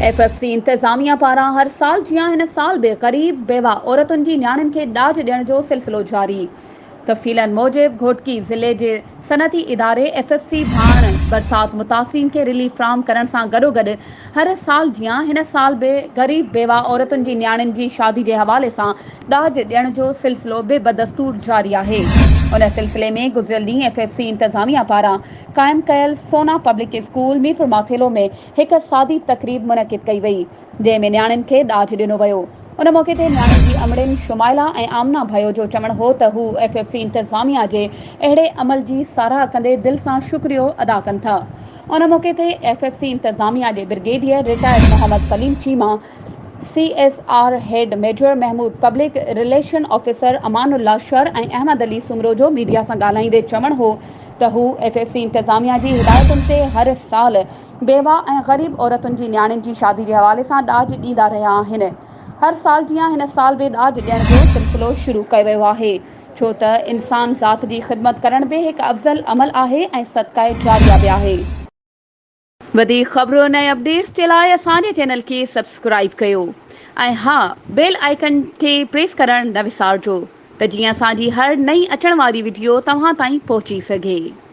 F F C انتظاميا پاران هر سال جيان هن سال به غريب بيواهه عورتن جي نياڻين کي ڏاج ڏيڻ جو سلسلو جاري. تفصيلن موجب گهوٽڪي ضلعي جي صنعتي اداري ايف ايف سي ڀاڻ برسات متاثرين کي رليف فراهم ڪرڻ سان گڏوگڏ هر سال جيان هن سال به غريب بيواهه عورتن جي نياڻين جي شادي جي حوالي سان ڏاج ڏيڻ جو سلسلو به بدستور جاري آهي. ان سلسلي ۾ گذريل ڏينهن ايف ايف سي انتظاميا پاران قائم ڪيل سونا پبلڪ اسڪول ميرپورماٿيلو ۾ هڪ سادي تقريب منعقد ڪئي وئي، جنهن ۾ نياڻين کي ڏاج ڏنو ويو. ان موقعي تي نياڻين جي امڙين شمائلا ۽ آمنه ڀيو جو چوڻ هو ته هو ايف ايف سي انتظاميا جي اهڙي عمل جي ساراهه ڪندي دل سان شڪريو ادا ڪن ٿا. ان موقعي تي ايف ايف سي انتظاميا جي brigadier retired Muhammad Saleem Cheema, C S R head major Mahmood, public relation officer Aman Ullah Shar ۽ Ahmed Ali Soomro جو ميڊيا سان ڳالهائيندي چوڻ هو ته هو ايف ايف سي انتظاميا جي هدايتن تي هر سال بيواهه ۽ غريب عورتن جي نياڻين جي شادي جي حوالي سان ڏاج ڏيندا رهيا آهن. هر سال جيان هن سال به ڏاج ڏيڻ جو سلسلو شروع ڪيو ويو آهي ڇو ته انسان ذات جي خدمت ڪرڻ به هڪ افضل عمل آهي ۽ صدقه جاريه به آهي. وڌيڪ خبرن ۽ اپڊيٽس جي لاء اسان جي چينل کي سبسڪرائيب ڪيو ۽ ها بيل آئيڪن کي پريس ڪرڻ نه وسارجو ته جيئن اسان جي هر نئين اچڻ واري وڊيو توهان تائين پهچي سگهي.